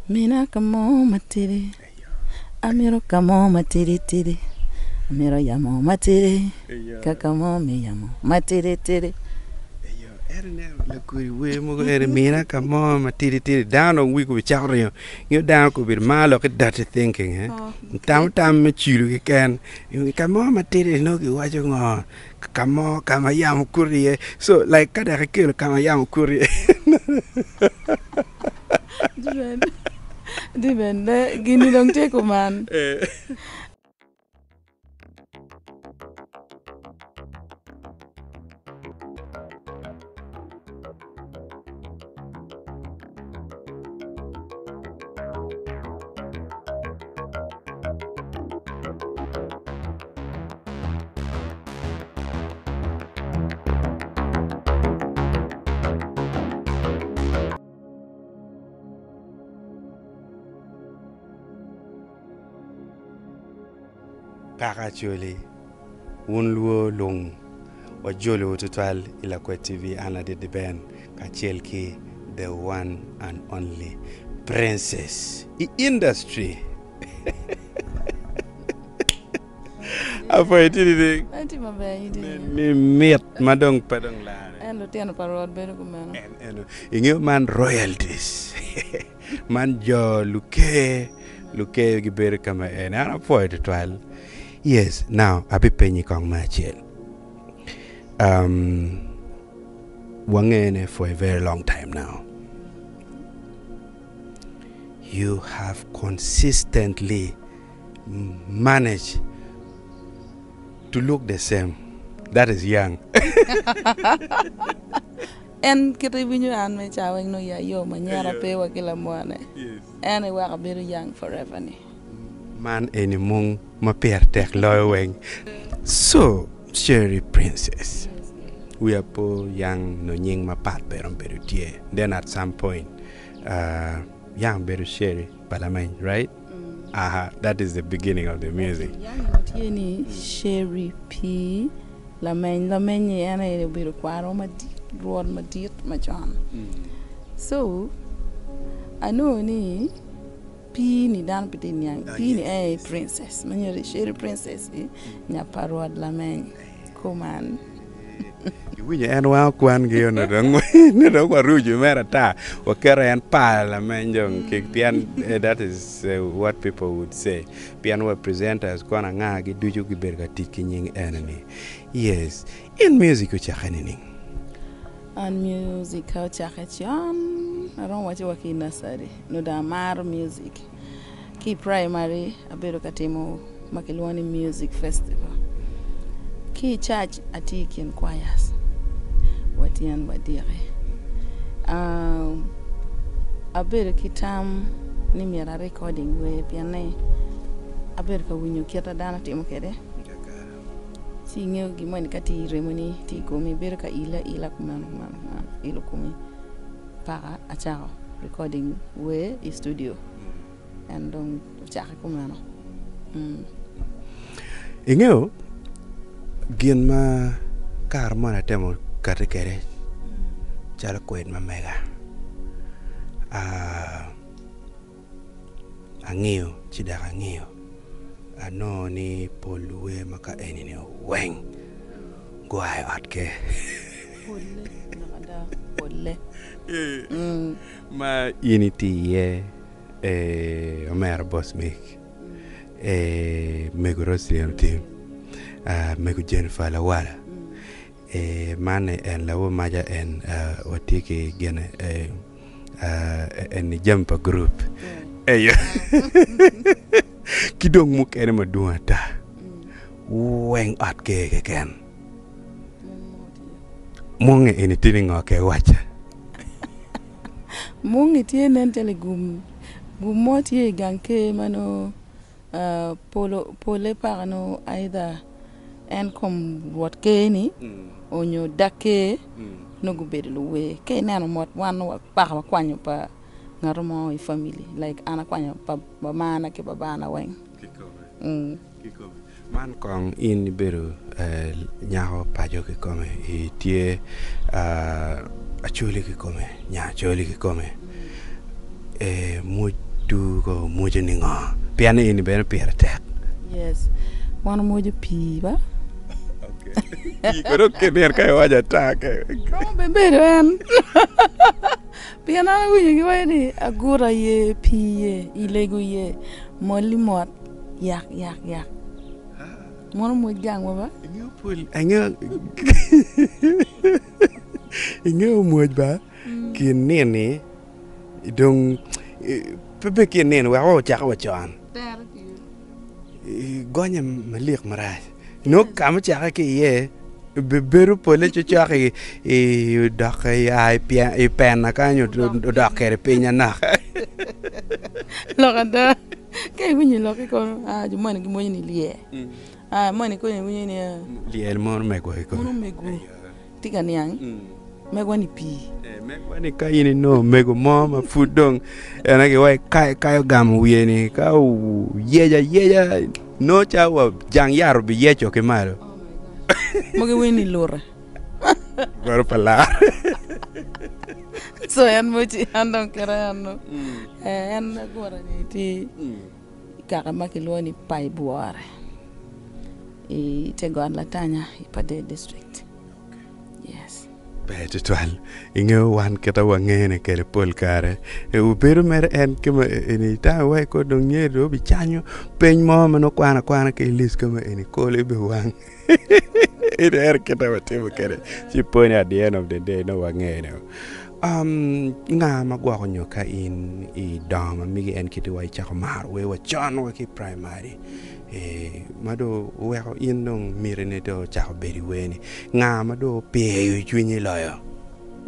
Mina ka mo matidi, amito ka mo matidi tidi, amito yamo matidi, ka ka mo me yamo matidi tidi. Ento ineno lakodi wer mogo eni mina ka mo matidi tidi dano dong wigi cako ringo nyo dano kobedo mar lok ki dirty thinking eh tamo tam me cilo keken ka mo matidi nongo kiwaco ngo ka mo ka ma yamo kuto iye so like ka dok ikelo ka ma yamo kuto iye. Di bene gini dong tye kuman. Kaka Acholi, wun luo lung wajolowu tutwal i Lakwed TV an Ladit D'Ben kacel ki the one and only princess i industry. Apwoyo tye nining? Atye maber in itye nining? Ni mit ma dong pe dong lare. En lutino pa Rwot bedo kumeno. En eno ingeyo man royalties man jo luker luker gibedo ka ma en an apwoyo tutwal. Yes now abipenyi kong me acel um, wangene for a very long time now you have consistently manage to look the same that is young. En kite iwinyo an me ca weng nongo iya yom anyera pe wa ki lamone en aye weko abedo young forever ni. Man eni mung ma pire tek loyo weng so Sherry Princess wiya po yang nongo nying mapat bene obedo tye then at some point yang obedo Sherry pa lameny right? Aha that is the beginning of the music. Yang onongo tye ni Sherry P Lameny, lameny-nyi en aye obedo kwarwa madit, rwot madit macon. So anongo ni P-ni dano pe tye niang, P-ni en aye princess ma nyuto ni Sherry Princess-ci nya pa rwot lameny kuman. Iwinyo en wango kwangi onongo dong ni dong waruco mere ata waketo en pa lameny dong pien that is what people would say pien wa presenters kono anga gi ducu gibedo ka tic ki nying eno ni yes in music ocake nining? An music ka ocake con aromo waci wa ki i nursery nongo dong amaro music. Ki i praimari abedo ka timo ma kilwongo ni music festival. Ki i cac atye i kin choirs wa tyen wa diki. Abedo ki tam ni myero a recording wer pien ni abedo ka winyo kit ma dano timo kwede ci ingeyo gin moni ka tye i remoni tye i komi bedo ka ile aila kumeno kumeno kumeno ilo komi. Paka acako recording wer i studio en dong ocake kumeno. Ingeyo gin ma kare moni atemo kati kwede calo kwed ma mega Angiyo ci dok angiyo anongo ni pol luwer ma ka eni-ni weng gua i ot ker. Ma in itye iye omera Bosmic, mego Roselyn Otim, mego Jennifer Lawala. Man en lawo maca en watye ki gine eni jami pa gurup eyo ki dong mukene madwong ata weng ot ker keken munge eni tye ni ngo ke wacca. Munge tye nen calo i gum gum mo tye i gang ker ma nongo Pole paka nongo either en kom rwot ker ni onyo dag ker nongo gubedo luwer ka ineno mot wan nongo paka wakwanyo pa ngat mo i family like an akwanyo pa mamana ki babana weng. Man kong in ibedo nyako paco kikome itye Acholi kikome, nya Acholi kikome. tu ko omwoco ni ngo? Pien ni eni bene pire tek. Yes, wan omwoco pii ba. Pii kono ok nino ka iwaco ata ke. Romo bene bedo en. Pien an awinyo giwaco ni aguta ye, pii ye, ilego ye, moli mot, yak yak yak. Mono mwoc gangwa ba? Ingeyo pol, angeyo ingeyo mwoc ba kin nini dong pe bed ki nino wek wa ocake wa con gonye malik marac nongo ka ma ocake ki iye bedo pole cocok odok i pena kany odok kwede piny manok. Lok ada ka iwinyo lokke kono jo moni gimwonyo ni lyer moni kono iwinyo ni Lyel mono megwa kikome. Mono megwu. Tye ka niang megwa ni pii. Megwa ni ka in inongo mego mo ma pud dong en aye giwaco kayo ogamo wiye ni ka oyeco ayeca nongo calo wa jang yat obiyeco ki malo. Mogo giwinyo ni lute. Goro pa lar. So en moci an dong kite eno. En agure ni tye i kaka ma kilwongo ni Paibwore i te got Latanya i Pader district. Yes. Ber tutwal. Ingeyo wan kita wangene kwede pol kare. Obedo mere en kema eni itamo iwaci kor dong nyer dong obicanyo peny mo ma nongo kwano akwana ki i list kama eni kolo ibe wang. Ineno kita watimo kwede ci pwonyo at the end of the day nongo wangene. Um, nga ma gwoko nyo ka in i dongo ma migi en kiti wa icako maro wer wa con wa ki i primary eh, ma dong oweko in dong miti ni dong ocako bedo i wer ni nga ma dong opiyo cwinyi loyo?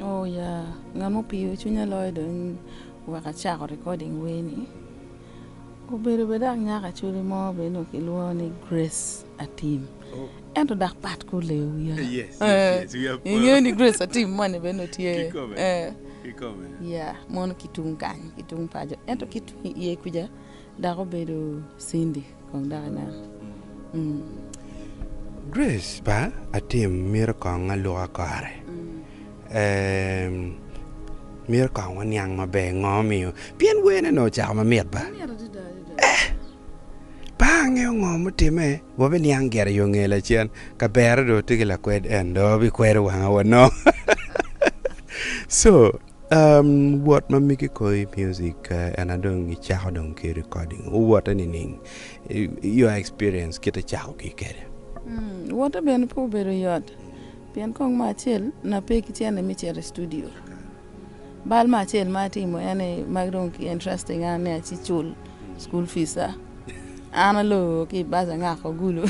Oh ya, ngat ma opiyo cwinya loyo dong oweko acako recording wer ni obedo bene dok nyako acholi mo bene onongo kilwongo ni Grace Atim. Ento dok pat ki oleyo wiya. Ingeyo ni Grace Atim moni bene onongo tye. Ya, mono ki tung kany, ki tung paco. Ento ki tung iye kuca dok obedo Cindy kong dok ineno. Grace ba Atim mito kong aluka kore. Mito kong waniang maber ngo omiyo pien wene onongo ocako mamit ba. Pe angeyo ngo mutimme, wabiniang gire yo nge lacen. Ka berre dong tye ki lakwed en dong wabikwedo wanga wanongo. So, um, wot ma migi koi music en aye dong icako dong ki recording. Owotte nining? Your experience kit icako ki kwede. Mm, wotte bene pe obedo yot pien kong me acel na pe ki cente me cito i studio. Bal me acel ma atimo en aye ma dong ki interesting an ni aci cul school fees a an aloyo ki i bac angako gulu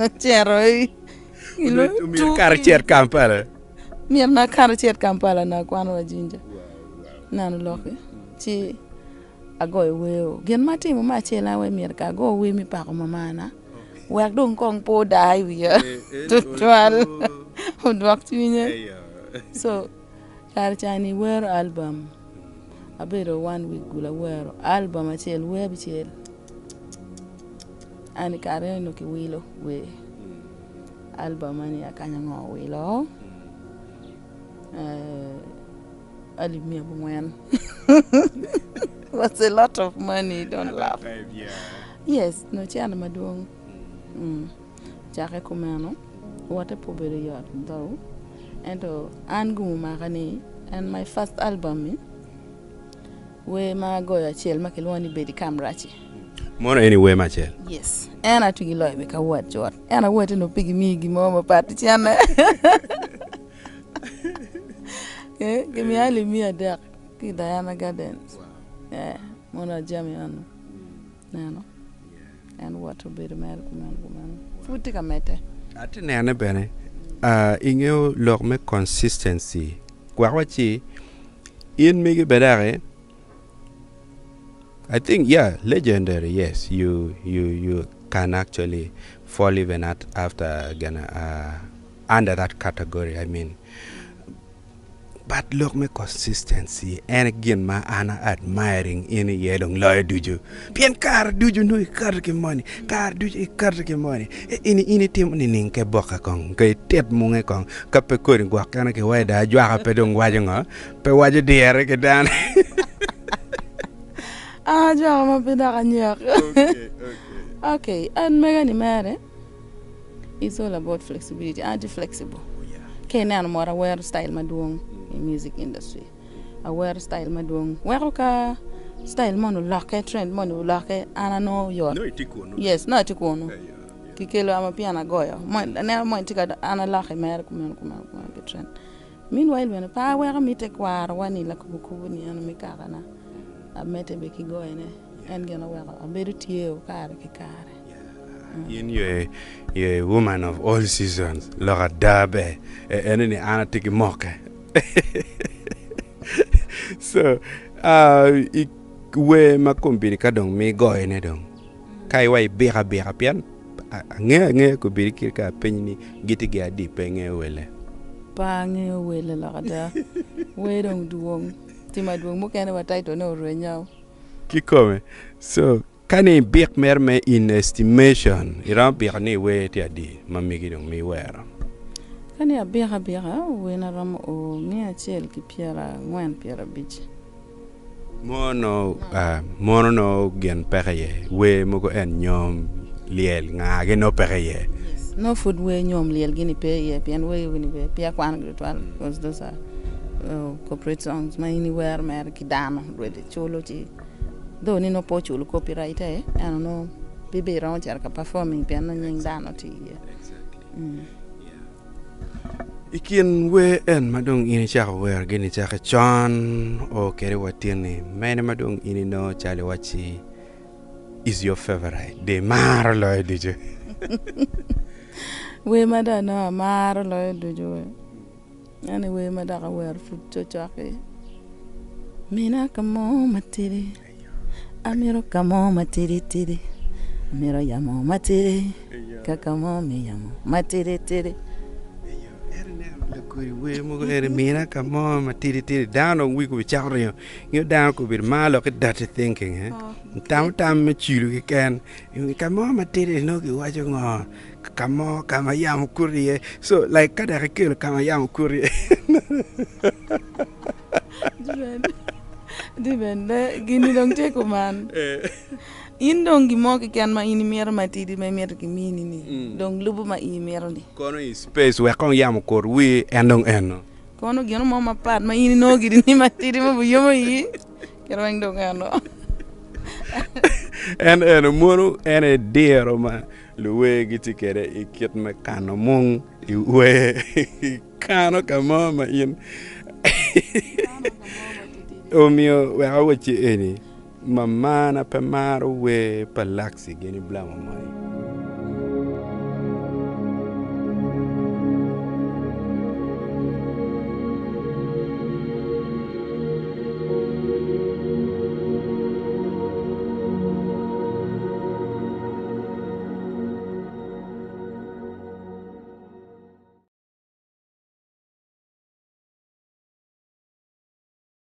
acito i Myero kara icit Kampala. Myero na kara acit Kampala na akwano wa Jinja neno loki ci agoyo wer. Gin ma atimo me acel aye myero ka ago wer me pako mamana wek dong kong pe odaa i wiya tutwal odwok cwinye. So kare ca-ni wero album abedo one week gulu awero album acel wer abicel an i kare eno kiwilo wer album eni akanya ngo owilo alip miya abongwen was a lot of money don't laugh yes nongo cente madwong Cakke kumeno, wotte pe obedo yot though, ento an gum omaka ni en my first album-mi, wer ma agoyo acel ma kilwongo ni Bed Kam Rac-ci. Mono eni wer me acel? Yes, en atwigi loyo bene ka awot cut, en awotte onongo pe gimiyi gin mo mapat ki cente. Gimiya alip miya adek ki i Diana Gardens, mono jami eno. Neno, en wot obedo mere kumeno kumeno, pud tye ka medde. Atye nene bene, ingeyo lok me consistency, wek wacci in megi bene daki, I think yeah legendary yes you you you can actually fall even at after gonna under that category I mean. But lok me consistency en aye gin ma an a admiring in iye dong loyo ducu pien kare ducu nongo ikato ki moni kare ducu ikato ki moni eni in itimo nining ke boka kong ke itit munge kong ka pe kodi gwok kene ki waci dong ajwaka pe dong waco ngo pe waco dyere ki dano. An ajwako ma pe dok anyek. Okay, an mega ni mere it's all about flexibility. An atye flexible. Ka ineno mot awero style madwong i music industry. Awero style madwong. Weko ka style moni olokke, trend moni olokke, an anongo yot. Nongo itye kunu. Yes, nongo atye kunu. Kikelo amapiano agoyo. Aneno moni tye ka an alokke mere kumeno kumeno kumeno ki trend. Meanwhile bene pe aweko mi tekwarowa ni lakubo kubo ni en me kakana amedde bene ki goyone en gin oweko abedo tye kare ki kare. In you a woman of all seasons lok ada ber ene ni an atye ki mokke so i wer ma kombeddi ka dong mi goyone dong ka iwa ibiko abika pien angeyo angeya kombeddi kit ka apenyi ni gitye gin adi pe ingeyo wele. Pe angeyo wele lok ada wer dong dwong tye madwong mukene wa title ne orwenya o. Kikome so ka ni ibik mere me in estimation iromo biko ni wer tye adi ma megi dong ma iwero? Ka ni abiko abika wer na romo o miya acel ki pyerangwen pyerabic. Mono mono nongo gin peke iye wer mogo en nyom lyel nga gi nongo peke iye. Nongo pud wer nyom lyel gini pe iye pien wer gini bene peya kwano gi tutwal because those are corporate songs ma in iwero mere ki dano rwede culo ci though ni nongo pe oculo copyright e ento nongo pe bene iromo cito ka performing pien nongo nying dano tye iye. I kin wer en ma dong in icako werogi nicake con o kede wa tin-ni, mene ma dong in inongo calo iwacci is your favorite dong imaro loyo ducu? Wer ma dong anongo amaro loyo ducu en aye wer ma dok awero pud cokcok-ki, Mina ka mo matidi. Amito ka mo matidi tidi, amito yamo matidi, ka ka mo me yamo matidi tidi. Lakodi wer mogo eni mina ka mo matidi tidi dano dong wigi cako ringo nyo dano kobedo mar lok ki dirty thinking eh tamo tam me cilo keken ka mo matidi nongo kiwaco ngo ka mo ka ma yamo kuto iye so like ka dok ikelo ka ma yamo kuto iye. Gini dong tye kuman, in dong gin mo keken ma in imito matidi ma imito kimini-ni dong lubo ma in imito-ni. Kono i space wek kong yamo okut wir en dong eno. Kono gin mo mapat ma in inongo giri ni matidi ma oyomo iyi kit weng dong eno. En eno mono en aye diro ma luwer gitye kwede i kit me kano mung i wer. Kano ka mo ma in omiyo wek awacci eni, mamana pe maro wer pa Laxy gini Blamo moni.